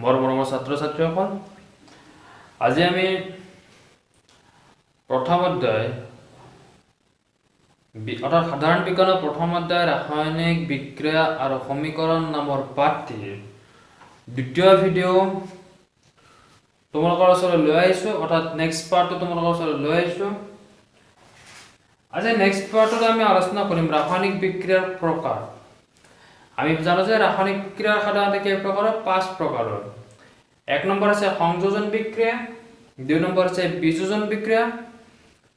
মোৰ মৰমৰ ছাত্ৰ ছাত্ৰীসকল, আজি আমি প্ৰথম অধ্যায় অৰ্থাৎ সাধাৰণ বিজ্ঞানৰ প্ৰথম অধ্যায় ৰাসায়নিক বিক্ৰিয়া আৰু সমীকৰণ নামৰ পাঠটিৰ দ্বিতীয় ভিডিঅ' তোমালোকৰ ওচৰলৈ লৈ আহিছোঁ, অৰ্থাৎ নেক্সট পাৰ্টটো তোমালোকৰ ওচৰলৈ লৈ আহিছোঁ। আজি নেক্সট পাৰ্টত আমি আলোচনা কৰিম ৰাসায়নিক বিক্ৰিয়াৰ প্ৰকাৰ। আমি জানো যে ৰাসায়নিক বিক্ৰিয়া সাধাৰণতে কেই প্ৰকাৰৰ? পাঁচ প্ৰকাৰৰ। এক নম্বৰ আছে সংযোজন বিক্ৰিয়া, দুই নম্বৰ আছে বিযোজন বিক্ৰিয়া,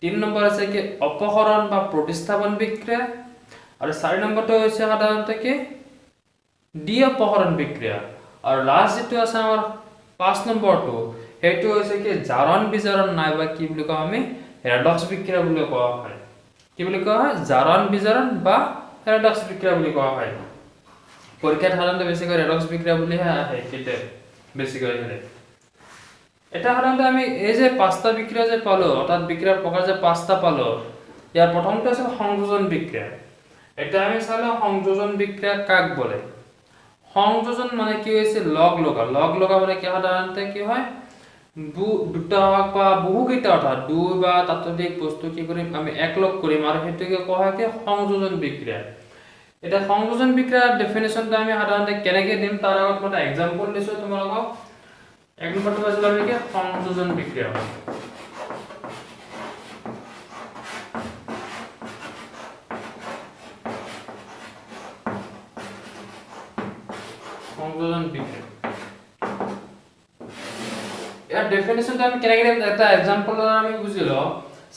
তিন নম্বৰ আছে কি অপসৰণ বা প্ৰতিস্থাপন বিক্ৰিয়া, আৰু চাৰি নম্বৰটো হৈছে সাধাৰণতে কি দ্বি অপসৰণ বিক্ৰিয়া, আৰু লাষ্ট যিটো আছে আমাৰ পাঁচ নম্বৰটো সেইটো হৈছে কি জাৰণ বিজাৰণ নাইবা কি বুলি কওঁ আমি ৰেডক্স বিক্ৰিয়া বুলি কোৱা হয়। কি বুলি কোৱা হয়? জাৰণ বিজাৰণ বা ৰেডক্স বিক্ৰিয়া বুলি কোৱা হয়। পৰীক্ষাত সাধাৰণতে বেছিকৈ ৰেডক্স বিক্ৰিয়া বুলিহে আহে, কেতিয়া বেছিকৈ আহিলে। এটা সাধাৰণতে আমি এই যে পাঁচটা বিক্ৰিয়া যে পালো, অৰ্থাৎ বিক্ৰিয়াৰ প্ৰকাৰ যে পাঁচটা পালো, ইয়াৰ প্ৰথমটো আছিল সংযোজন বিক্ৰিয়া। এতিয়া আমি চালো সংযোজন বিক্ৰিয়া কাক বোলে। সংযোজন মানে কি হৈছে? লগ লগা। লগ লগা মানে কি? সাধাৰণতে কি হয়, দুটা হওক বা বহুকেইটা, অৰ্থাৎ দুই বা তাতোধিক বস্তু কি কৰিম আমি একলগ কৰিম, আৰু সেইটোকে কোৱা হয় কি সংযোজন বিক্ৰিয়া। এতিয়া সংযোজন বিক্ৰিয়াৰ ডেফিনেশ্যনটো আমি সাধাৰণতে কেনেকে দিম তাৰ আগত মই এটা এক্সাম্পল দিছো তোমালোকক। এক নম্বৰটো পাইছিলো আমি কি সংযোজন বিক্ৰিয়া। সংযোজন বিক্ৰিয়া ইয়াৰ ডেফিনেশ্যনটো আমি কেনেকে দিম এটা এক্সাম্পল দ্বাৰা আমি বুজি লওঁ।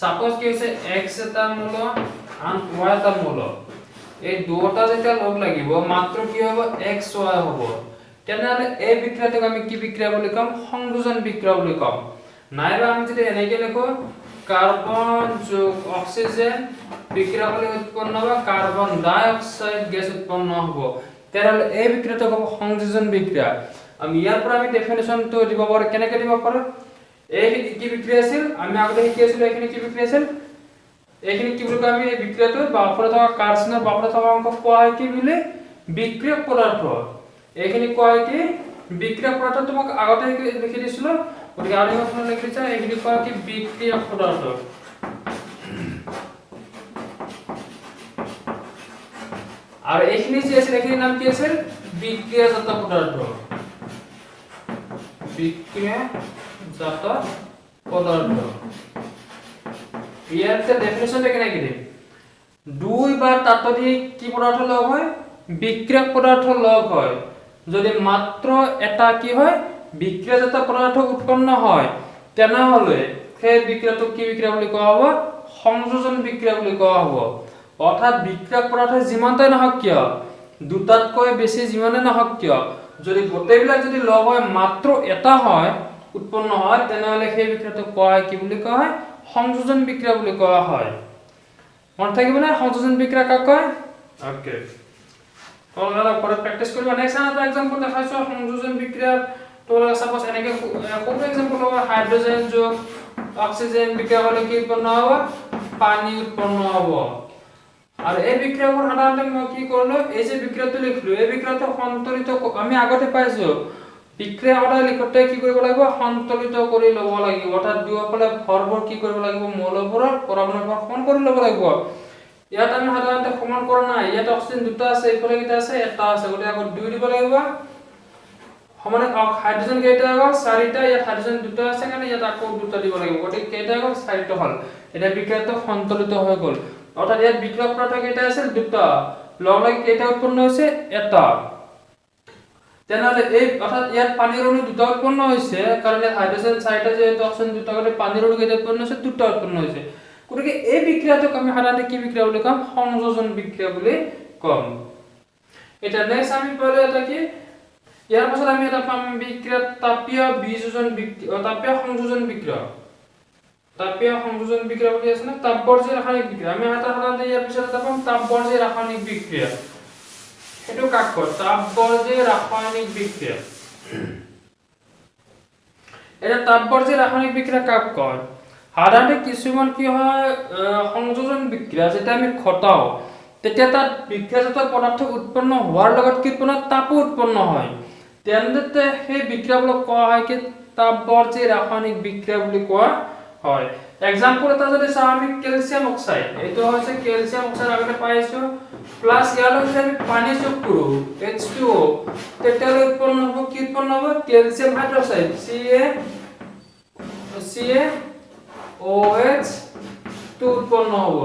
সাপোজ কি হৈছে, এক্স এটা মৌল আন why এটা মৌল, এই দুটা যেতিয়া লগ লাগিব মাত্ৰ কি হ'ব, এক্স why হ'ব। তেনেহ'লে এই বিক্ৰিয়াটোক আমি কি বিক্ৰিয়া বুলি ক'ম? সংযোজন বিক্ৰিয়া বুলি ক'ম। নাইবা আমি যদি এনেকে লিখো কাৰ্বন যোগ অক্সিজেন বিক্ৰিয়া কৰিলে উৎপন্ন হ'ব কাৰ্বন ডাই অক্সাইড গেছ উৎপন্ন হ'ব, তেনেহ'লে এই বিক্ৰিয়াটোক হ'ব সংযোজন বিক্ৰিয়া। আমি ইয়াৰ পৰা আমি ডেফিনেশ্যনটো দিব পাৰোঁ। কেনেকে দিব পাৰোঁ? এইখিনি কি বিক্ৰিয়া আছিল আমি আগতে শিকি আছিলোঁ, এইখিনি কি বিক্ৰিয়া আছিল, এইখিনি কি বুলি কয় আমি এই বিক্ৰিয়াটো বাওঁফালে থকা কাৰ্চিনৰ বাওঁফালে থকা অংশ কোৱা হয় কি বুলি? বিক্ৰিয়ক পদাৰ্থ। এইখিনি কোৱা হয় কি বিক্ৰিয়ক পদাৰ্থ, তোমাক আগতে লিখি দিছিলো, গতিকে আৰু এবাৰ লিখি দিছা, এইখিনি কোৱা হয় কি বিক্ৰিয়ক পদাৰ্থ। আৰু এইখিনি যি আছিল এইখিনিৰ নাম কি আছিল? বিক্ৰিয়াজাত পদাৰ্থ। বিক্ৰিয়াজাত পদাৰ্থ। ইয়াৰ ডেফিনেশ্যনটো কেনেকে দিম? দুই বা তাতোধিক কি পদাৰ্থ লগ হয়? বিক্ৰিয়ক পদাৰ্থ লগ হয়। যদি মাত্ৰ এটা কি হয় বিক্ৰিয়াজাত পদাৰ্থ উৎপন্ন হয়, তেনেহ'লে সেই বিক্ৰিয়াটোক কি বিক্ৰিয়া বুলি কোৱা হ'ব? সংযোজন বিক্ৰিয়া বুলি কোৱা হ'ব। অৰ্থাৎ বিক্ৰিয়ক পদাৰ্থ যিমানটাই নহওক কিয়, দুটাতকৈ বেছি যিমানে নহওক কিয়, যদি গোটেইবিলাক যদি লগ হয় মাত্ৰ এটা হয় উৎপন্ন হয়, তেনেহ'লে সেই বিক্ৰিয়াটোক কোৱা হয় কি বুলি কোৱা হয়? সংযোজন বিক্ৰিয়া বুলি কোৱা হয়। মনত থাকিবনে সংযোজন বিক্ৰিয়া কাক কয়? অ'কে, তোমালোকে ঘৰত প্ৰেক্টিচ কৰিবা। নেক্সট আন এটা এক্সাম্পল দেখাইছো সংযোজন বিক্ৰিয়াৰ। তোমালোকে চাপ'জ এনেকে সৰু এক্সাম্পল ল'ব, হাইড্ৰজেন যোগ অক্সিজেন বিক্ৰিয়া কৰিলে কি উৎপন্ন হ'ব? পানী উৎপন্ন হ'ব। আৰু এই বিক্ৰিয়াবোৰ সাধাৰণতে মই কি কৰিলো, এই যে বিক্ৰিয়াটো লিখিলো, এই বিক্ৰিয়াটো সন্তুলিত আমি আগতে পাইছো, বিক্ৰিয়া সদায় লিখোঁতে কি কৰিব লাগিব? সন্তুলিত কৰি ল'ব লাগিব। অৰ্থাৎ দুয়োফালে ভৰবোৰ কি কৰিব লাগিব? মৌলবোৰৰ পৰমাণুৰ ভৰ সমান কৰি ল'ব লাগিব। ইয়াত আমি সাধাৰণতে সমান কৰা নাই, ইয়াত অক্সিজেন দুটা আছে, এইফালে কেইটা আছে? এটা আছে, গতিকে আকৌ দুই দিব লাগিব। সমানে হাইড্ৰজেন কেইটা গ'ল? চাৰিটা। ইয়াত হাইড্ৰজেন দুটা আছে কাৰণে ইয়াত আকৌ দুটা দিব লাগিব, গতিকে কেইটা গ'ল? চাৰিটা হ'ল। এতিয়া বিক্ৰিয়াটো সন্তুলিত হৈ গ'ল। অৰ্থাৎ ইয়াত বিক্ৰিয়ক পদাৰ্থ কেইটা আছিল? দুটা, লগ লাগি কেইটা উৎপন্ন হৈছে? এটা। তেনেহ'লে এই অৰ্থাৎ ইয়াত পানীৰ অণু দুটা উৎপন্ন হৈছে, কাৰণ ইয়াত হাইড্ৰজেন চাৰিটা যিহেতু অক্সিজেন দুটা, গতিকে পানীৰ অণু কেইটা উৎপন্ন হৈছে? দুটা উৎপন্ন হৈছে। গতিকে এই বিক্ৰিয়াটোক আমি সাধাৰণতে কি বিক্ৰিয়া বুলি ক'ম? সংযোজন বিক্ৰিয়া বুলি ক'ম। এতিয়া নেক্সট আমি পালো এটা কি, ইয়াৰ পাছত আমি এটা পাম বিক্ৰিয়া তাপীয় বিযোজন বিক্ৰিয়া, তাপীয় সংযোজন বিক্ৰিয়া। তাপীয় সংযোজন বিক্ৰিয়া বুলি আছে না, তাপবৰ্জী ৰাসায়নিক বিক্ৰিয়া। আমি এটা সাধাৰণতে ইয়াৰ পিছত এটা পাম তাপবৰ্জী ৰাসায়নিক বিক্ৰিয়া। সেইটো কাক কয়? তাপবৰ্জী ৰাসায়নিক বিক্ৰিয়া। এতিয়া তাপবৰ্জী ৰাসায়নিক বিক্ৰিয়া কাক কয়? সাধাৰণতে কিছুমান কি হয়, সংযোজন বিক্ৰিয়া যেতিয়া আমি ঘটাওঁ তেতিয়া তাত বিক্ৰিয়াজাত পদাৰ্থ উৎপন্ন হোৱাৰ লগত কি উৎপন্ন হয়? তাপো উৎপন্ন হয়। তেন্তে সেই বিক্ৰিয়াবোৰক কোৱা হয় কি তাপবৰ্জী ৰাসায়নিক বিক্ৰিয়া বুলি কোৱা হয়। এক্সাম্পল এটা যদি চাওঁ আমি, কেলচিয়াম অক্সাইড, এইটো হৈছে কেলচিয়াম অক্সাইড, আগতে পাইছো, প্লাছ ইয়াৰ লগত যদি আমি পানী যোগ কৰোঁ H2O, তেতিয়াহ'লে উৎপন্ন হ'ব কি? উৎপন্ন হ'ব কেলচিয়াম হাইড্ৰক্সাইড, CaCaOH2 উৎপন্ন হ'ব।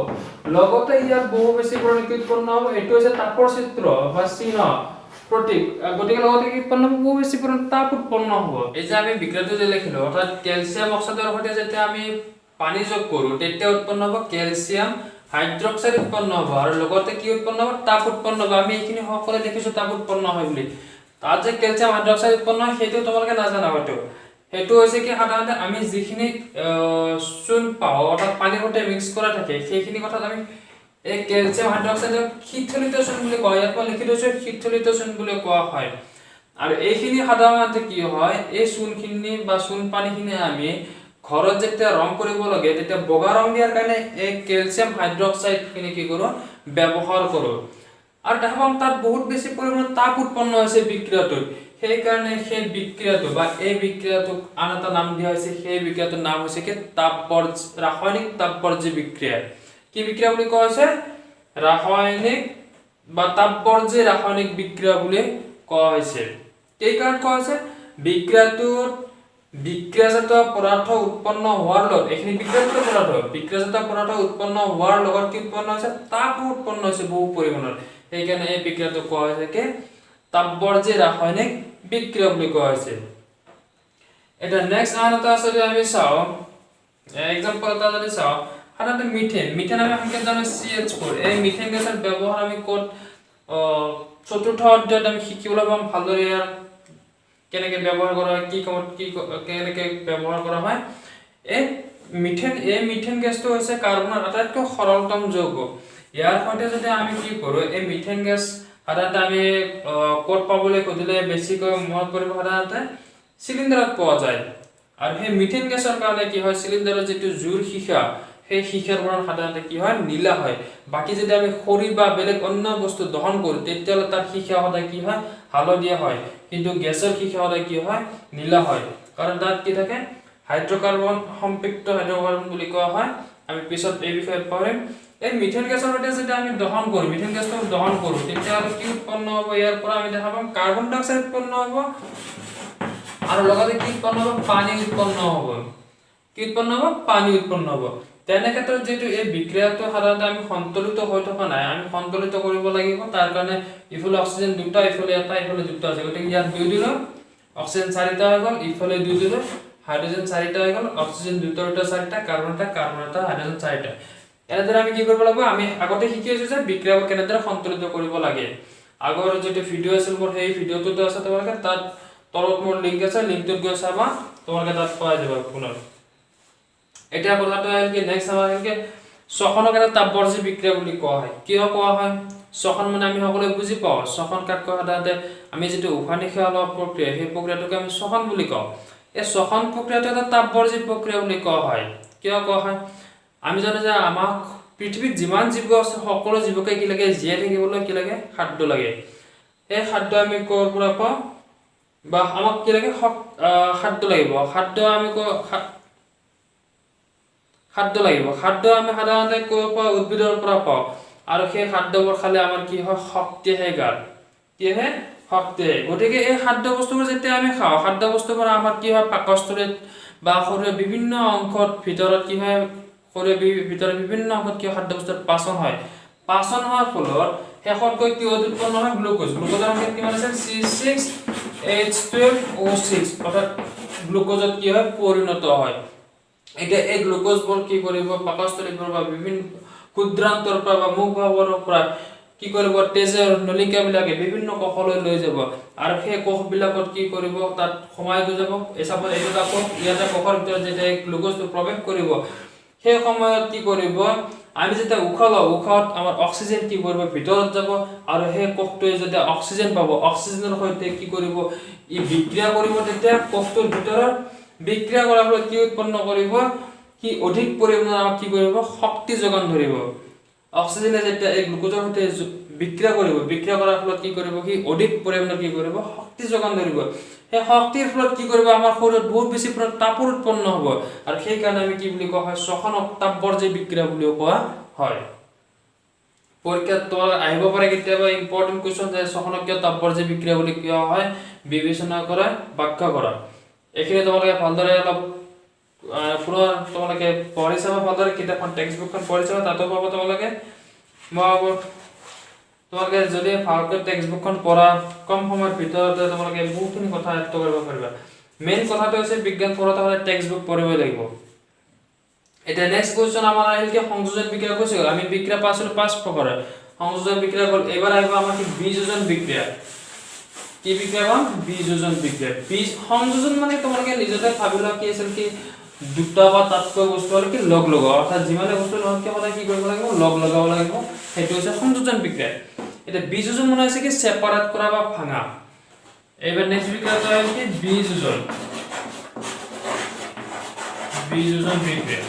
লগতে ইয়াত বহু বেছি পৰিমাণে কি উৎপন্ন হ'ব? এইটো হৈছে তাপৰ চিত্ৰ বা চিহ্ন, প্ৰতীক। গতিকে লগতে কি উৎপন্ন হ'ব? বহু বেছি পৰিমাণে তাপ উৎপন্ন হ'ব। এই যে আমি বিক্ৰিয়াটো যে লিখিলো, অৰ্থাৎ কেলচিয়াম অক্সাইডৰ সৈতে যেতিয়া আমি পানী যোগ কৰোঁ, তেতিয়া উৎপন্ন হ'ব কেলচিয়াম হাইড্ৰক্সাইড উৎপন্ন হ'ব আৰু লগতে কি উৎপন্ন হ'ব? তাপ উৎপন্ন হ'ব। আমি এইখিনি সকলোৱে দেখিছো তাপ উৎপন্ন হয় বুলি। তাত যে কেলচিয়াম হাইড্ৰক্সাইড উৎপন্ন হয়, সেইটো তোমালোকে নাজানা হয়তো। সেইটো হৈছে কি, সাধাৰণতে আমি যিখিনি চূণ পাওঁ, অৰ্থাৎ পানীৰ সৈতে মিক্স কৰা থাকে, সেইখিনি কথাত আমি এই কেলচিয়াম হাইড্ৰক্সাইডক শিথিলিত চূণ বুলি কোৱা হয়। ইয়াত মই লিখি থৈছো, শিথিলিত চূণ বুলি কোৱা হয়। আৰু এইখিনি সাধাৰণতে কি হয়, এই চূণখিনি বা চূণ পানীখিনি আমি ঘৰত যেতিয়া ৰং কৰিব লাগে, তেতিয়া বগা ৰং দিয়াৰ কাৰণে এই কেলচিয়াম হাইড্ৰক্সাইড খিনি কি কৰোঁ? ব্যৱহাৰ কৰোঁ। আৰু দেখা পাম তাত বহুত বেছি পৰিমাণৰ তাপ উৎপন্ন হৈছে বিক্ৰিয়াটোত। সেইকাৰণে সেই বিক্ৰিয়াটো বা এই বিক্ৰিয়াটোক আন এটা নাম দিয়া হৈছে। সেই বিক্ৰিয়াটোৰ নাম হৈছে কি? ৰাসায়নিক তাপবৰ্জী বিক্ৰিয়া। কি বিক্ৰিয়া বুলি কোৱা হৈছে? ৰাসায়নিক বা তাপবৰ্জী ৰাসায়নিক বিক্ৰিয়া বুলি কোৱা হৈছে। কি কাৰণত কোৱা হৈছে? বিক্ৰিয়াটোত বিক্ৰিয়াজাত পদাৰ্থ উৎপন্ন হোৱাৰ লগত, এইখিনি বিক্ৰিয়াজাত পদাৰ্থ, বিক্ৰিয়াজাত পদাৰ্থ উৎপন্ন হোৱাৰ লগত কি উৎপন্ন হৈছে? তাপো উৎপন্ন হৈছে বহু পৰিমাণৰ। সেইকাৰণে এই বিক্ৰিয়াটোক কোৱা হৈছে কি? তাপবৰ্জী ৰাসায়নিক বিক্ৰিয়া বুলি কোৱা হৈছে। এতিয়া নেক্সট আন এটা আছে যদি আমি চাওঁ, এক্সাম্পল এটা যদি চাওঁ, সাধাৰণতে মিথেন। মিথেন আমি সংকেত জানো CH4। এই মিথেন গেছৰ ব্যৱহাৰ আমি ক'ত? চতুৰ্থ অধ্যায়ত আমি শিকিবলৈ পাম ভালদৰে ইয়াৰ কেনেকে ব্যৱহাৰ কৰা হয়, কি কামত কি কেনেকে ব্যৱহাৰ কৰা হয়। এই মিথেন গেছটো হৈছে কাৰ্বনৰ আটাইতকৈ সৰলতম যৌগ। ইয়াৰ সৈতে যদি আমি কি কৰোঁ, এই মিথেন গেছ সাধাৰণতে আমি ক'ত পাবলৈ সুধিলে বেছিকৈ মনত পৰিব, সাধাৰণতে চিলিণ্ডাৰত পোৱা যায়। আৰু সেই মিথেন গেছৰ কাৰণে কি হয়, চিলিণ্ডাৰৰ যিটো জুইৰ শিখা, সেই শিখাৰ বৰণ সাধাৰণতে কি হয়? নীলা হয়। বাকী যদি আমি খৰি বা বেলেগ অন্য বস্তু দহন কৰোঁ, তেতিয়াহ'লে তাৰ শিখা সদায় কি হয়? হালধীয়া হয়। কিন্তু গেছৰ শিখা সদায় কি হয়? নীলা হয়। কাৰণ তাত কি থাকে? হাইড্ৰকাৰ্বন, সম্পৃক্ত হাইড্ৰকাৰ্বন বুলি কোৱা হয়। আমি পিছত এই বিষয়ে পঢ়িম। এই মিথেন গেছৰ সৈতে যেতিয়া আমি দহন কৰোঁ, মিথেন গেছটো দহন কৰোঁ, তেতিয়াহ'লে কি উৎপন্ন হ'ব? ইয়াৰ পৰা আমি দেখা পাম কাৰ্বন ডাই অক্সাইড উৎপন্ন হ'ব আৰু লগতে কি উৎপন্ন হ'ব? পানী উৎপন্ন হ'ব। কি উৎপন্ন হ'ব? পানী উৎপন্ন হ'ব। তেনে ক্ষেত্ৰত যিটো এই বিক্ৰিয়াটো সাধাৰণতে আমি সন্তুলিত হৈ থকা নাই, আমি সন্তুলিত কৰিব লাগিব। তাৰ কাৰণে ইফালে অক্সিজেন দুটা, ইফালে এটা, ইফালে দুটা আছে। গতিকে ইয়াত দুই দিলো, অক্সিজেন চাৰিটা হৈ গ'ল। ইফালে দুই দিলো, হাইড্ৰজেন চাৰিটা হৈ গ'ল। অক্সিজেন দুটা দুটা চাৰিটা, কাৰ্বন এটা, কাৰ্বন এটা, হাইড্ৰজেন চাৰিটা। এনেদৰে আমি কি কৰিব লাগিব? আমি আগতে শিকি আছো যে বিক্ৰিয়াবোৰ কেনেদৰে সন্তুলিত কৰিব লাগে। আগৰ যিটো ভিডিঅ' আছিল মোৰ, সেই ভিডিঅ'টোতো আছে। তোমালোকে তাত তলত মোৰ লিংক আছে, লিংকটোত গৈ চাবা, তোমালোকে তাত পাই যাবা পুনৰ। এতিয়া কথাটো আহিল কি, নেক্সট আমাৰ আহিল কি, শ্বসনক এটা তাপবৰ্জী বিক্ৰিয়া বুলি কোৱা হয়। কিয় কোৱা হয়? শ্বসন মানে আমি সকলোৱে বুজি পাওঁ। শ্বসন কাক কয়? সাধাৰণতে আমি যিটো উশাহ নিশাহ লোৱা প্ৰক্ৰিয়া, সেই প্ৰক্ৰিয়াটোকে আমি শ্বসন বুলি কওঁ। এই শ্বসন প্ৰক্ৰিয়াটো এটা তাপবৰ্জী প্ৰক্ৰিয়া বুলি কোৱা হয়। কিয় কোৱা হয়? আমি জানো যে আমাক পৃথিৱীত যিমান জীৱ আছে, সকলো জীৱকে কি লাগে? জীয়াই থাকিবলৈ কি লাগে? খাদ্য লাগে। এই খাদ্য আমি ক'ৰ পৰা পাওঁ বা আমাক কি লাগে? খাদ্য লাগিব। খাদ্য আমি খাদ্য লাগিব। খাদ্য আমি সাধাৰণতে ক'ৰ পৰা? উদ্ভিদৰ পৰা পাওঁ। আৰু সেই খাদ্যবোৰ খালে আমাৰ কি হয়? শক্তি আহে গাত। কি আহে? শক্তি আহে। গতিকে এই খাদ্য বস্তুবোৰ যেতিয়া আমি খাওঁ, খাদ্য বস্তুবোৰ আমাৰ কি হয়, পাকস্থলীত বা শৰীৰৰ বিভিন্ন অংশত ভিতৰত কি হয়, শৰীৰৰ ভিতৰত বিভিন্ন অংশত কি হয়, খাদ্য বস্তুৰ পাচন হয়। পাচন হোৱাৰ ফলত শেষত গৈ কি উৎপন্ন হয়? গ্লুক'জ। গ্লুক'জৰ সংকেত কিমান আছে? C6H12O6। অৰ্থাৎ গ্লুক'জত কি হয়? পৰিণত হয়। এতিয়া এই গ্লুক'জবোৰ কি কৰিব? পাকস্থলীৰ বা বিভিন্ন ক্ষুদ্ৰান্তৰ পৰা বা মুখ গহ্বৰৰ পৰা কি কৰিব? তেজৰ নলিকাবিলাকে বিভিন্ন কোষলৈ লৈ যাব। আৰু সেই কোষবিলাকত কি কৰিব? তাত সোমাই গৈ যাব। এই চাপ'জ এইটো এটা কোষ, ইয়াতে কোষৰ ভিতৰত যেতিয়া এই গ্লুক'জটো প্ৰৱেশ কৰিব, সেই সময়ত কি কৰিব? আমি যেতিয়া উশাহ লওঁ, উশাহত আমাৰ অক্সিজেন কি কৰিব? ভিতৰত যাব। আৰু সেই কোষটোৱে যেতিয়া অক্সিজেন পাব, অক্সিজেনৰ সৈতে কি কৰিব? ই বিক্ৰিয়া কৰিব। তেতিয়া কোষটোৰ ভিতৰত বিক্ৰিয়া কৰাৰ ফলত কি উৎপন্ন কৰিব? সি অধিক পৰিমাণৰ আমাক কি কৰিব? শক্তি যোগান ধৰিব। অক্সিজেনে যেতিয়া এই গ্লুক'জৰ সৈতে বিক্ৰিয়া কৰিব, বিক্ৰিয়া কৰাৰ ফলত কি কৰিব? সি অধিক পৰিমাণৰ কি কৰিব? শক্তি শক্তি যোগান ধৰিব। সেই শক্তিৰ ফলত কি কৰিব, আমাৰ শৰীৰত বহুত বেছি তাপৰ উৎপন্ন হ'ব, আৰু সেইকাৰণে আমি কি বুলি কোৱা হয়, শ্বসনক তাপবৰ্জী বিক্ৰিয়া বুলিও কোৱা হয়। পৰীক্ষাত তোমালোক আহিব পাৰে কেতিয়াবা ইম্পৰ্টেণ্ট কুৱেশ্যন যে শ্বসনক কিয় তাপবৰ্জী বিক্ৰিয়া বুলি কোৱা হয়, বিবেচনা কৰা, ব্যাখ্যা কৰা। এইখিনি তোমালোকে ভালদৰে অলপ পুনৰ তোমালোকে পঢ়ি চাবা, ভালদৰে কিতাপখন, টেক্সট বুকখন পঢ়ি চাবা, তাতো পাবা তোমালোকে। মই ভাবোঁ তোমালোকে যদি ভালকৈ টেক্সট বুকখন পঢ়া, কম সময়ৰ ভিতৰতে তোমালোকে বহুতখিনি কথা আয়ত্ব কৰিব পাৰিবা। মেইন কথাটো হৈছে বিজ্ঞান পঢ়োঁতে হ'লে টেক্সট বুক পঢ়িবই লাগিব। এতিয়া নেক্সট কুৱেশ্যন আমাৰ আহিল কি, সংযোজন বিক্ৰিয়া কৈছোঁ। আমি বিক্ৰিয়া পাইছিলোঁ 5 প্ৰকাৰৰ, সংযোজন বিক্ৰিয়া গ'ল। এইবাৰ আহিব আমাৰ কি, বিযোজন বিক্ৰিয়া। কি বিক্ৰিয়া পাম? বিযোজন বিক্ৰিয়া। সংযোজন মানে তোমালোকে নিজতে ভাবি লোৱা কি আছিল, কি দুটা বা তাতকৈ বস্তু হ'লে কি লগ লগোৱা, অৰ্থাৎ যিমানে বস্তু নহওক কিয় সদায় কি কৰিব লাগিব, লগ লগাব লাগিব, সেইটো হৈছে সংযোজন বিক্ৰিয়া। এতিয়া বিযোজন মানে হৈছে কি ছেপাৰেট কৰা বা ভাঙা। এইবাৰ নেক্সট বিক্ৰিয়াটো আহিল কি, বিযোজন, বিযোজন বিক্ৰিয়া।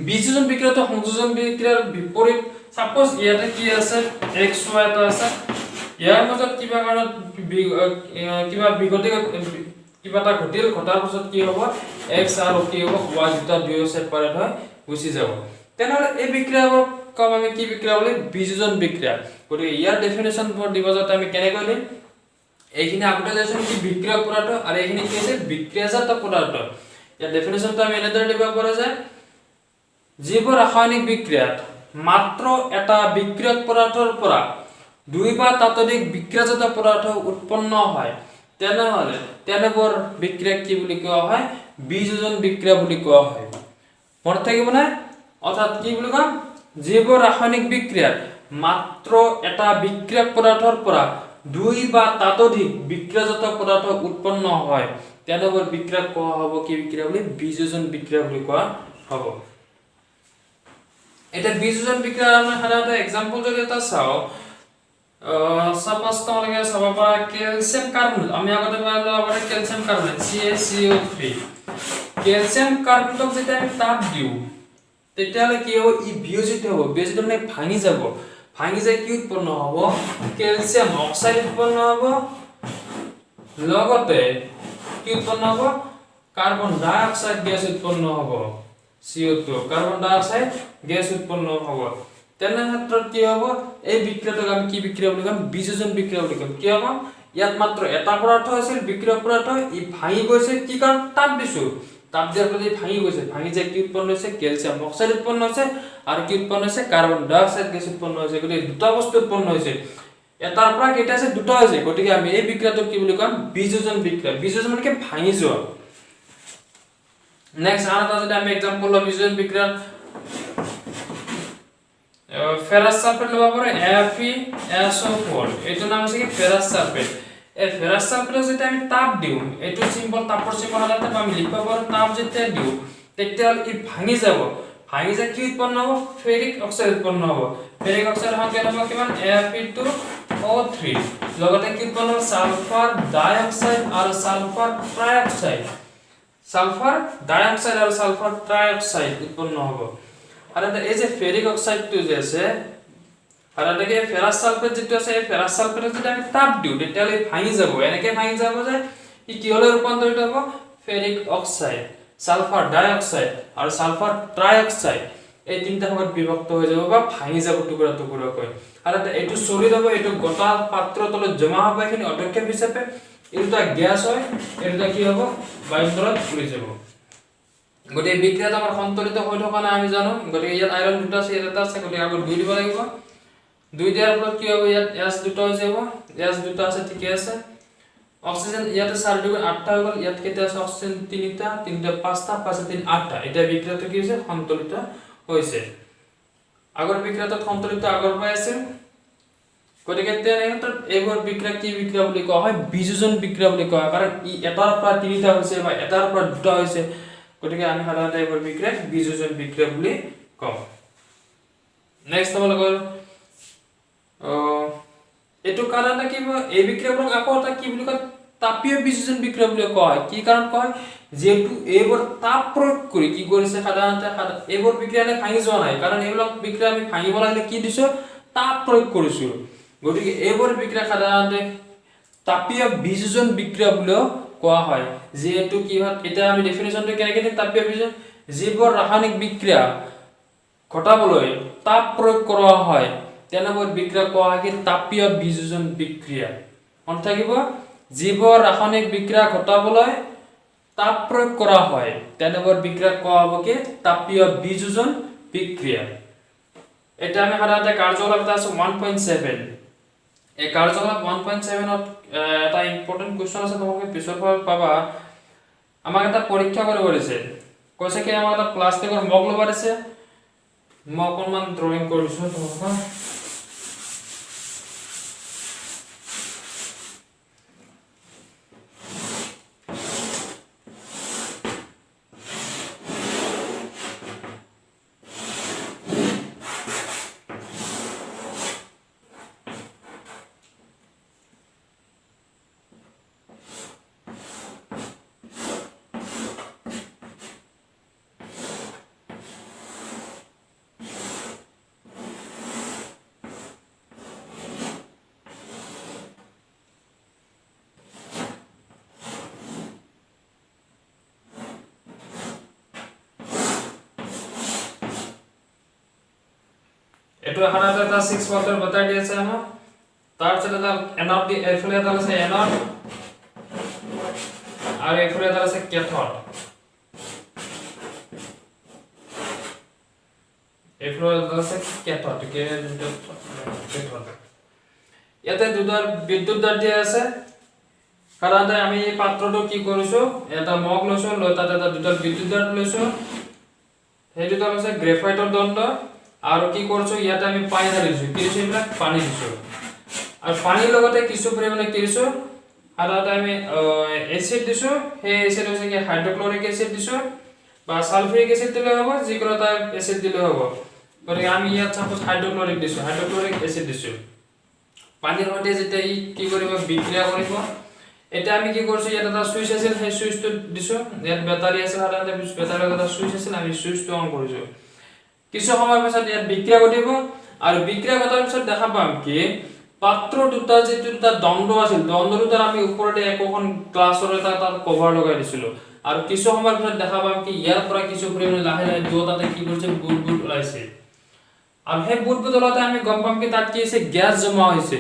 বিযোজন বিক্ৰিয়াটো সংযোজন বিক্ৰিয়াৰ বিপৰীত। চাপ'জ ইয়াতে কি আছে, এক্স ৱাই এটা আছে, ইয়াৰ মাজত কিবা কাৰণত কিবা বিগতি কিবা এটা ঘটিল, ঘটাৰ পাছত কি হ'ব, এক্স আৰু কি হ'ব, ৱাই দুটা দুয়ো ছেপাৰেট হৈ গুচি যাব। তেনেহ'লে এই বিক্ৰিয়াবোৰক কম আমি কি বিক্ৰিয়া বুলি, বিযোজন বিক্ৰিয়া। গতিকে ইয়াৰ ডেফিনেশ্যন দিব যাওঁতে আমি কেনেকৈ দিম, এইখিনি আগতে যাইছোঁ কি বিক্ৰিয়ক পদাৰ্থ, আৰু এইখিনি কি হৈছে, বিক্ৰিয়াজাত পদাৰ্থ। ইয়াৰ ডেফিনেশ্যনটো আমি এনেদৰে দিব পৰা যায়, যিবোৰ ৰাসায়নিক বিক্ৰিয়াত মাত্ৰ এটা বিক্ৰিয়ক পদাৰ্থৰ পৰা দুই বা তাতোধিক বিক্ৰিয়াজাত পদাৰ্থ উৎপন্ন হয়, তেনেহ'লে তেনেবোৰ বিক্ৰিয়াক কি বুলি কোৱা হয়, বিযোজন বিক্ৰিয়া বুলি কোৱা হয়। মনত থাকিবনে? অৰ্থাৎ কি বুলি কম, যিবোৰ ৰাসায়নিক বিক্ৰিয়াত মাত্ৰ এটা বিক্ৰিয়ক পদাৰ্থৰ পৰা দুই বা তাতোধিক বিক্ৰিয়াজাত পদাৰ্থ উৎপন্ন হয়, তেনেবোৰ বিক্ৰিয়াক কোৱা হ'ব কি বিক্ৰিয়া বুলি, বিযোজন বিক্ৰিয়া বুলি কোৱা হ'ব। এতিয়া বিযোজন বিক্ৰিয়াৰ আমি সাধাৰণতে এক্সাম্পল যদি এটা চাওঁ, চাপ'জ তোমালোকে চাব পাৰা কেলচিয়াম কাৰ্বনেট। আমি আগতে পালো আগতে কেলচিয়াম কাৰ্বনেট, CaCO3। Calcium কাৰ্বনেটক যেতিয়া আমি তাপ দিওঁ, তেতিয়াহ'লে কি হ'ব, ই বিয়োজিত হ'ব। বিয়োজিত মানে ভাঙি যাব। ভাঙি যাই কি উৎপন্ন হ'ব, কেলচিয়াম অক্সাইড উৎপন্ন হ'ব, লগতে কি উৎপন্ন হ'ব, কাৰ্বন ডাই অক্সাইড গেছ উৎপন্ন হ'ব, CO2, carbon ডাই অক্সাইড গেছ উৎপন্ন হ'ব। তেনে ক্ষেত্ৰত কি হ'ব, এই বিক্ৰিয়াটোক আমি কি বিক্ৰিয়া বুলি ক'ম, বিযোজন বিক্ৰিয়া বুলি ক'ম। কিয় ক'ম, ইয়াত মাত্ৰ এটা পদাৰ্থ আছিল বিক্ৰিয়ক পদাৰ্থ, ই ভাঙি গৈছে, কি কাৰণ তাপ দিছো, তাপ দিয়াৰ ফলত ই ভাঙি গৈছে, ভাঙি যাই কি উৎপন্ন হৈছে, কেলচিয়াম অক্সাইড উৎপন্ন হৈছে, আৰু কি উৎপন্ন হৈছে, কাৰ্বন ডাই অক্সাইড গেছ উৎপন্ন হৈছে। গতিকে দুটা বস্তু উৎপন্ন হৈছে, এটাৰ পৰা কেইটা আছে, দুটা হৈছে। গতিকে আমি এই বিক্ৰিয়াটোক কি বুলি ক'ম, বিযোজন বিক্ৰিয়া। বিযোজন মানে কি, ভাঙি যোৱা। নেক্সট আন এটা যদি আমি এক্সাম্পল লওঁ বিযোজন বিক্ৰিয়া, ফেৰাছ সালফেট ল'ব পাৰোঁ, FeSO4, এইটো নাম হৈছে কি, ফেৰাছ সালফেট। এই ফেৰাছ সালফেটক যেতিয়া আমি তাপ দিওঁ, এইটো চিম্বল, তাপৰ চিম্বল সাধাৰণতে আমি লিখিব পাৰোঁ, তাপ যেতিয়া দিওঁ তেতিয়াহ'লে ই ভাঙি যাব। ভাঙি যাই কি উৎপন্ন হ'ব, ফেৰিক অক্সাইড উৎপন্ন হ'ব। ফেৰিক অক্সাইড সংকেত হ'ব কিমান, Fe2O3। লগতে কি উৎপন্ন হ'ব, সালফাৰ ডাই অক্সাইড আৰু সালফাৰ ট্ৰাইঅক্সাইড, সালফাৰ ডাই অক্সাইড আৰু সালফাৰ ট্ৰাইঅক্সাইড উৎপন্ন হ'ব। আৰু এটা এই যে ফেৰিক অক্সাইডটো যে আছে, আৰু এনেকে ফেৰাছ সালফেট যিটো আছে, এই ফেৰাছ সালফেটক যদি আমি তাপ দিওঁ, তেতিয়াহ'লে ভাঙি যাব। এনেকে ভাঙি যাব যে ই কিহলৈ ৰূপান্তৰিত হ'ব, ferric oxide, sulphur ডাই অক্সাইড আৰু সালফাৰ ট্ৰাইঅক্সাইড, এই তিনিটা ভাগত বিভক্ত হৈ যাব বা ভাঙি যাব টুকুৰা টুকুৰাকৈ। আৰু এটা এইটো চলিড হ'ব, এইটো গোটা পাত্ৰৰ তলত জমা হ'ব এইখিনি অধক্ষেপ হিচাপে। এই দুটা গেছ হয়, এই দুটা কি হ'ব, বায়ুমণ্ডলত উৰি যাব। গতিকে বিক্ৰিয়াটো আমাৰ সন্তুলিত হৈ থকা নাই আমি জানো। গতিকে ইয়াত আইৰণ দুটা আছে, ইয়াত এটা আছে, গতিকে আগত দুই দিব লাগিব। দুই দিয়াৰ ফলত কি হ'ব, ইয়াত এছ দুটা হৈ যাব, এছ দুটা আছে, ঠিকে আছে। অক্সিজেন ইয়াতে চাৰি দুগুণ আঠটা হৈ গ'ল, ইয়াত কেইটা আছে অক্সিজেন, তিনিটা, তিনিটা পাঁচটা, পাঁচ তিনি আঠটা। এতিয়া বিক্ৰিয়াটো কি হৈছে, সন্তুলিত হৈছে। আগৰ বিক্ৰিয়াটোত সন্তুলিত আগৰ পৰাই আছিল। গতিকে তেনে ক্ষেত্ৰত এইবোৰ বিক্ৰিয়া কি বিক্ৰিয়া বুলি কোৱা হয়, বিযোজন বিক্ৰিয়া বুলি কোৱা হয়, কাৰণ ই এটাৰ পৰা তিনিটা হৈছে বা এটাৰ পৰা দুটা হৈছে। গতিকে আমি সাধাৰণতে এইবোৰ বিক্ৰিয়াক বিযোজন বিক্ৰিয়া বুলি কওঁ। নেক্সট তোমালোকৰ এইটো কাৰণে কি, এই বিক্ৰিয়াবোৰক আকৌ এটা কি বুলি কয়, তাপীয় বিযোজন বিক্ৰিয়া বুলি কোৱা হয়। কি কাৰণ কয়? যিহেতু এইবোৰ তাপ প্ৰয়োগ কৰি কি কৰিছে, সাধাৰণতে এইবোৰ বিক্ৰিয়া এনে ভাঙি যোৱা নাই, কাৰণ এইবিলাক বিক্ৰিয়া আমি ভাঙিব লাগিলে কি দিছো? তাপ প্ৰয়োগ কৰিছো। গতিকে এইবোৰ বিক্ৰিয়া সাধাৰণতে তাপীয় বিযোজন বিক্ৰিয়া বুলিও কোৱা হয়। যিহেতু কি হয়, এতিয়া আমি ডেফিনেশ্যনটো কেনেকৈ দিম? তাপীয় বিযোজন, যিবোৰ ৰাসায়নিক বিক্ৰিয়া ঘটাবলৈ তাপ প্ৰয়োগ কৰা হয়, তেনেবোৰ বিক্ৰিয়া কোৱা হয় কি? তাপীয় বিযোজন বিক্ৰিয়া। মনত থাকিব, যিবোৰ ৰাসায়নিক বিক্ৰিয়া ঘটাবলৈ তাপ প্ৰয়োগ কৰা হয়, তেনেবোৰ বিক্ৰিয়া কোৱা হ'ব কি? তাপীয় বিযোজন বিক্ৰিয়া। এতিয়া আমি সাধাৰণতে কাৰ্যকলাপ এটা আছে 1.7। এই কাৰ্যকলাপ 1.7ত এটা ইম্পৰ্টেণ্ট কুৱেশ্যন আছে, তোমালোকে পিছৰ পৰা পাবা। আমাক এটা পৰীক্ষা কৰিব দিছে। কৈছে কি, আমাক এটা প্লাষ্টিকৰ মগ ল'ব দিছে। মই অকণমান ড্ৰয়িং কৰিছোঁ তোমালোকক। এইটো সাধাৰণতে এটা 6 ভল্টৰ বেটাৰী দি আছে আমাক। তাৰপিছত এটা এনড দি, এইফালে এটা আছে এনড আৰু এইফালে এটা আছে কেথড। এইফালে এটা আছে কেথড, কেথড। ইয়াতে দুটা বিদ্যুৎ দাঁত দিয়া আছে। সাধাৰণতে আমি এই পাত্ৰটো কি কৰিছো? এটা মগ লৈছো, লৈ তাত এটা দুটা বিদ্যুৎ দাঁত লৈছো। সেই দুটা হৈছে গ্ৰেফাইটৰ দণ্ড। আৰু কি কৰিছো? ইয়াতে আমি পানী ঢালিছো। কি দিছো? এইবিলাক পানী দিছো। আৰু পানীৰ লগতে কিছু পৰিমাণে কি দিছো? সাধাৰণতে আমি এচিড দিছো। সেই এচিড হৈছে কি? হাইড্ৰক্লৰিক এচিড দিছো বা ছালফিউৰিক এচিড দিলেও হ'ব, যিকোনো এটা এচিড দিলেও হ'ব। গতিকে আমি ইয়াত চাপ'জ হাইড্ৰক্লৰিক দিছো, হাইড্ৰক্লৰিক এচিড দিছো। পানীৰ সৈতে যেতিয়া ই কি কৰিব? বিক্ৰিয়া কৰিব। এতিয়া আমি কি কৰিছো? ইয়াত এটা চুইচ আছিল, সেই চুইচটো দিছো। ইয়াত বেটাৰী আছিল, সাধাৰণতে বেটাৰীৰ লগত এটা চুইচ আছিল, আমি চুইচটো অন কৰিছো। কিছু সময়ৰ পিছত ইয়াত বিক্ৰিয়া ঘটিব আৰু বিক্ৰিয়া ঘটাৰ পিছত দেখা পাম কি, পাত্ৰ দুটা যিটো দুটা দণ্ড আছিল, দণ্ড দুটাৰ আমি ওপৰতে একোখন গ্লাছৰ এটা তাত কভাৰ লগাই দিছিলো। আৰু কিছু সময়ৰ পিছত দেখা পাম কি, ইয়াৰ পৰা কিছু পৰিমাণে লাহে লাহে দুয়োটাতে কি কৰিছে? বুট বুট ওলাইছে। আৰু সেই বুট বুট ওলাওঁতে আমি গম পাম কি, তাত কি হৈছে? গেছ জমা হৈছে।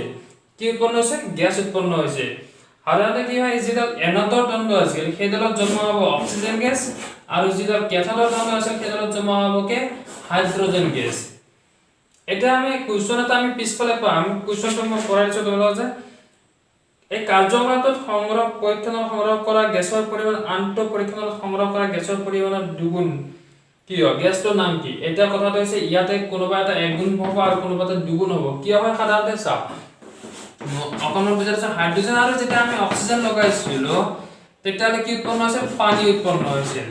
কি উৎপন্ন হৈছে? গেছ উৎপন্ন হৈছে। সাধাৰণতে কি হয়, যিডাল এনডৰ দণ্ড আছিল, সেইডালত জমা হ'ব অক্সিজেন গেছ আৰু যিডাল কেথডৰ দণ্ড আছিল, সেইডালত জমা হ'ব কি? Hydrogen gas. এতিয়া আমি কুৱেশ্যন এটা আমি পিছফালে পাম। কুৱেশ্যনটো মই পঢ়াই দিছোঁ তোমালোকক যে এই কাৰ্যকলাপটোত সংগ্ৰহ পৰীক্ষণত সংগ্ৰহ কৰা গেছৰ পৰিমাণ আনটো পৰীক্ষণত সংগ্ৰহ কৰা গেছৰ পৰিমাণৰ দুগুণ কিয়? গেছটোৰ নাম কি? এতিয়া কথাটো হৈছে, ইয়াতে কোনোবা এটা এগুণ হ'ব আৰু কোনোবা এটা দুগুণ হ'ব। কিয় হয়? সাধাৰণতে চাওক, অকণমান বুজাই দিছোঁ। হাইড্ৰজেন আৰু যেতিয়া আমি অক্সিজেন লগাইছিলো, তেতিয়াহ'লে কি উৎপন্ন হৈছিল? পানী উৎপন্ন হৈছিল।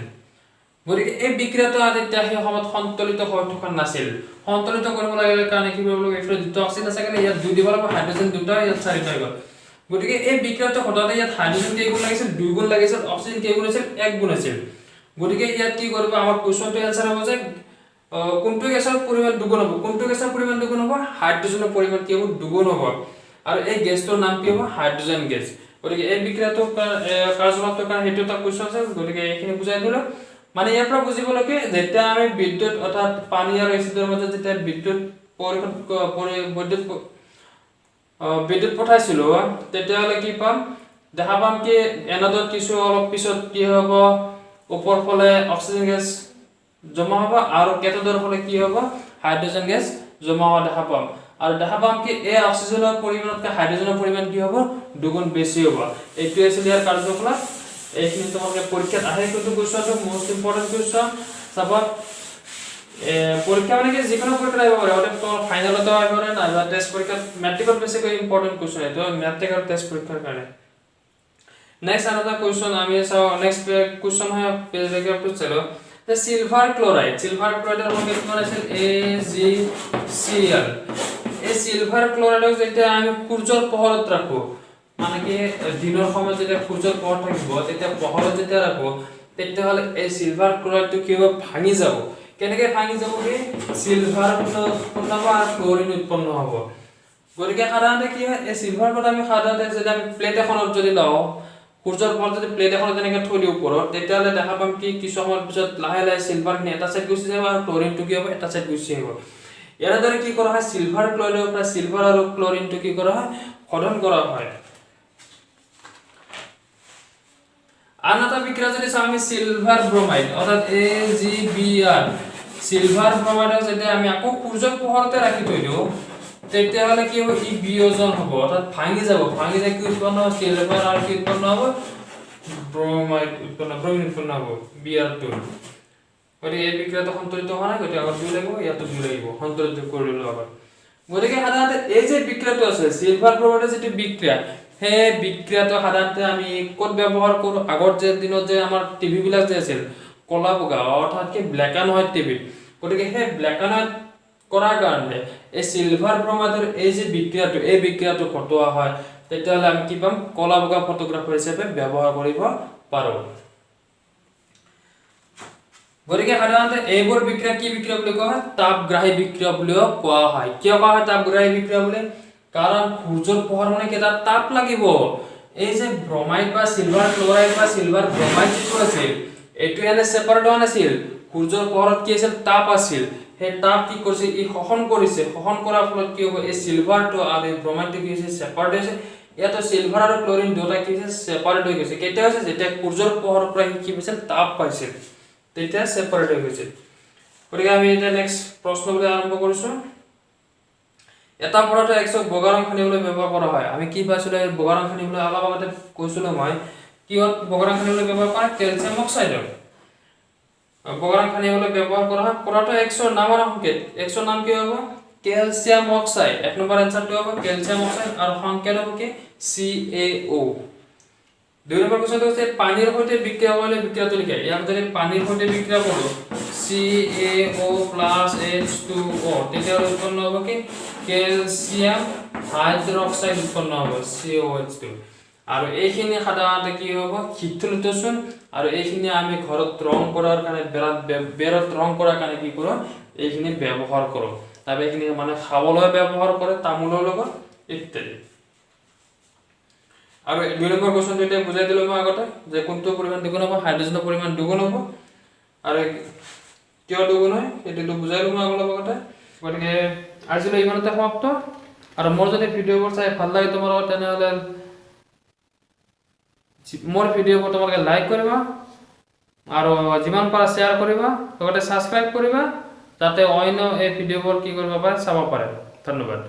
গতিকে এই বিক্ৰিয়াটো তেতিয়া সেই সময়ত সন্তুলিত হৈ থকা নাছিল। সন্তুলিত কৰিব লাগিলে কাৰণে কি কৰিব লাগিব? এইফালে দুটা অক্সিজেন আছে কাৰণে ইয়াত দুই দিব লাগিব, হাইড্ৰজেন দুটা, ইয়াত চাৰিটা হৈ গ'ল। গতিকে এই বিক্ৰিয়াটো ঘটাওঁতে ইয়াত হাইড্ৰজেন কেইগুণ লাগিছিল? দুই গুণ লাগিছিল। অক্সিজেন কেইগুণ আছিল? এক গুণ আছিল। গতিকে ইয়াত কি কৰিব? আমাৰ কুৱেশ্যনটো এনচাৰ হ'ব যে কোনটো গেছৰ পৰিমাণ দুগুণ হ'ব? কোনটো গেছৰ পৰিমাণ দুগুণ হ'ব? হাইড্ৰজেনৰ পৰিমাণ কি হ'ব? দুগুণ হ'ব। আৰু এই গেছটোৰ নাম কি হ'ব? Hydrogen gas. গতিকে এই বিক্ৰিয়াটোৰ কাৰ্যকলাপটোৰ কাৰণে সেইটো এটা কুৱেশ্যন আছে। গতিকে এইখিনি বুজাই দিলো। মানে ইয়াৰ পৰা বুজিব লাগে, যেতিয়া আমি বিদ্যুৎ অৰ্থাৎ পানী আৰু এচিডৰ মাজত যেতিয়া বিদ্যুৎ পৰিশোধ বিদ্যুৎ পঠাইছিলো, তেতিয়াহ'লে কি পাম? দেখা পাম কি, এনডত কিছু অলপ পিছত কি হ'ব? ওপৰ ফালে অক্সিজেন গেছ জমা হ'ব আৰু কেথডৰ ফালে কি হ'ব? হাইড্ৰজেন গেছ জমা হোৱা দেখা পাম। আৰু দেখা পাম কি, এই অক্সিজেনৰ পৰিমাণতকৈ হাইড্ৰজেনৰ পৰিমাণ কি হ'ব? দুগুণ বেছি হ'ব। এইটোৱে আছিল ইয়াৰ কাৰ্যকলাপ। এইখিনি তোমালোকে পৰীক্ষাত আহে কিন্তু কুৱেশ্যনটো মষ্ট ইম্পৰ্টেণ্ট কুৱেশ্যন। চাবা, পৰীক্ষা মানে কি, যিকোনো পৰীক্ষাত আহিব পাৰে। অৰ্থাৎ তোমাৰ ফাইনেলতো আহিব পাৰে নাইবা টেষ্ট পৰীক্ষাত। মেট্ৰিকত বেছিকৈ ইম্পৰ্টেণ্ট কুৱেশ্যন এইটো, মেট্ৰিক আৰু টেষ্ট পৰীক্ষাৰ কাৰণে। নেক্সট আৰু এটা কুৱেশ্যন আমি চাওঁ। নেক্সট কুৱেশ্যন হয়, পেৰাগ্ৰাফটো চালো যে চিলভাৰ ক্লৰাইড, চিলভাৰ ক্লৰাইডৰ সংকেত কিমান আছিল? AgCl। এই চিলভাৰ ক্লৰাইডক যেতিয়া আমি সূৰ্যৰ পোহৰত ৰাখো, মানে কি, দিনৰ সময়ত যেতিয়া সূৰ্যৰ পোহৰ থাকিব, তেতিয়া পোহৰত যেতিয়া ৰাখো, তেতিয়াহ'লে এই চিলভাৰ ক্লৰাইডটো কি হ'ব? ভাঙি যাব। কেনেকে ভাঙি যাব? কি চিলভাৰ উৎপন্ন হ'ব আৰু ক্লৰিন উৎপন্ন হ'ব। গতিকে সাধাৰণতে কি হয়, এই চিলভাৰ ক্লৰাইড আমি সাধাৰণতে যদি আমি প্লেট এখনত যদি লওঁ, সূৰ্যৰ পোহৰত যদি প্লেট এখনত তেনেকে থৈ দিওঁ ওপৰত, তেতিয়াহ'লে দেখা পাম কি, কিছু সময়ৰ পিছত লাহে লাহে চিলভাৰখিনি এটা চাইড গুচি যাব আৰু ক্লৰিনটো কি হ'ব? এটা চাইড গুচি আহিব। ইয়াৰ দ্বাৰা কি কৰা হয়? চিলভাৰ ক্লৰাইডৰ পৰা চিলভাৰ আৰু ক্লৰিনটো কি কৰা হয়? শোধন কৰা হয়। আন এটা বিক্ৰিয়া যদি চাওঁ আমি, চিলভাৰ ব্ৰমাইড, অৰ্থাৎ AgBr, silver ব্ৰমাইডক যেতিয়া আমি আকৌ সূৰ্যৰ পোহৰতে ৰাখি থৈ দিওঁ, তেতিয়াহ'লে কি হ'ব? ই বিয়োজন হ'ব, অৰ্থাৎ ভাঙি যাব। ভাঙি যাই কি উৎপন্ন হ'ব? চিলভাৰ আৰু কি উৎপন্ন হ'ব? ব্ৰমাইড উৎপন্ন, ব্ৰমিন উৎপন্ন হ'ব, Br2। গতিকে এই বিক্ৰিয়াটো সন্তুলিত হোৱা নাই, গতিকে আগত দুই লাগিব, ইয়াতো দুই লাগিব। সন্তুলিত কৰি ল'লো আগত। গতিকে সাধাৰণতে এই যে বিক্ৰিয়াটো আছে, চিলভাৰ ব্ৰমাইডৰ যিটো বিক্ৰিয়া, সেই বিক্ৰিয়াটো সাধাৰণতে আমি ক'ত ব্যৱহাৰ কৰোঁ? আগত যে দিনত যে আমাৰ টিভি বিলাক যে আছিল ক'লা বগা, অৰ্থাৎ কি ব্লেক এণ্ড হোৱাইট টিভি, গতিকে সেই ব্লেক এণ্ড হোৱাইট কৰাৰ কাৰণে এই চিলভাৰ ব্ৰমাইডৰ এই যে বিক্ৰিয়াটো, এই বিক্ৰিয়াটো ঘটোৱা হয়। তেতিয়াহ'লে আমি কি পাম? ক'লা বগা ফটোগ্ৰাফাৰ হিচাপে ব্যৱহাৰ কৰিব পাৰোঁ। গতিকে সাধাৰণতে এইবোৰ বিক্ৰিয়া কি বিক্ৰিয়া বুলি কোৱা হয়? তাপগ্ৰাহী বিক্ৰিয়া বুলিও কোৱা হয়। কিয় কোৱা হয় তাপগ্ৰাহী বিক্ৰিয়া বুলি? কাৰণ সূৰ্যৰ পোহৰ মানে কি, এটা তাপ লাগিব। এই যে ব্ৰমাইড বা চিলভাৰ ক্লৰাইড বা চিলভাৰ ব্ৰমাইড যিটো আছিল, এইটো এনে ছেপাৰেট হোৱা নাছিল। সূৰ্যৰ পোহৰত কি আছিল? তাপ আছিল। সেই তাপ কি কৰিছে? ই শোষণ কৰিছে। শোষণ কৰাৰ ফলত কি হ'ব? এই চিলভাৰটো আৰু এই ব্ৰমাইডটো কি হৈছে? ছেপাৰেট হৈছে। ইয়াতো চিলভাৰ আৰু ক্লৰিন দুটা কি হৈছে? ছেপাৰেট হৈ গৈছে। কেতিয়া হৈছে? যেতিয়া সূৰ্যৰ পোহৰৰ পৰা সি কি পাইছিল? তাপ পাইছিল, তেতিয়া ছেপাৰেট হৈ গৈছিল। গতিকে আমি এতিয়া নেক্সট প্ৰশ্ন বুলি আৰম্ভ কৰিছোঁ। এটা পদাৰ্থ এক্সক বগা ৰং সানিবলৈ ব্যৱহাৰ কৰা হয়। আমি কি পাইছিলো এই বগা ৰং সানিবলৈ? অলপ আগতে কৈছিলো মই, কিহত বগা ৰং সানিবলৈ ব্যৱহাৰ কৰা? কেলছিয়াম অক্সাইডৰ বগা ৰং সানিবলৈ ব্যৱহাৰ কৰা হয়। পদাৰ্থ এক্সৰ নাম আৰু সংকেত। এক্সৰ নাম কি হ'ব? Calcium oxide. এক নম্বৰ এনচাৰটো হ'ব কেলছিয়াম অক্সাইড আৰু সংকেত হ'ব কি? CaO। দুই নম্বৰ কুৱেশ্যনটো হৈছে, পানীৰ সৈতে বিক্ৰিয়া কৰিলে বিক্ৰিয়াটো লিখা। ইয়াক যদি পানীৰ সৈতে বিক্ৰিয়া কৰোঁ, CaO plus H2O, তেতিয়াহ'লে উৎপন্ন হ'ব কি? কেলছিয়াম হাইড্ৰক্সাইড উৎপন্ন হ'ব, CaOH2। আৰু এইখিনি সাধাৰণতে কি হ'ব? শিথিলিত চূণ। আৰু এইখিনি আমি ঘৰত ৰং কৰাৰ কাৰণে, বেৰত বেৰত ৰং কৰাৰ কাৰণে কি কৰোঁ? এইখিনি ব্যৱহাৰ কৰোঁ। তাৰপৰা এইখিনি মানে খাবলৈ ব্যৱহাৰ কৰে তামোলৰ লগত ইত্যাদি। আৰু দুই নম্বৰ কুৱেশ্যনটো এতিয়া বুজাই দিলোঁ মই আগতে যে কোনটো পৰিমাণ দুগুণ হ'ব? হাইড্ৰজেনৰ পৰিমাণ দুগুণ হ'ব। আৰু কিয় দুগুণ হয়, সেইটোতো বুজাই দিলোঁ মই অলপ আগতে। গতিকে আজিলৈ ইমানতে সমাপ্ত। আৰু মোৰ যদি ভিডিঅ'বোৰ চাই ভাল লাগে তোমালোকৰ, তেনেহ'লে মোৰ ভিডিঅ'বোৰ তোমালোকে লাইক কৰিবা আৰু যিমান পাৰা শ্বেয়াৰ কৰিবা, লগতে ছাবস্ক্ৰাইব কৰিবা, যাতে অন্য এই ভিডিঅ'বোৰ কি কৰিব পাৰে, চাব পাৰে। ধন্যবাদ।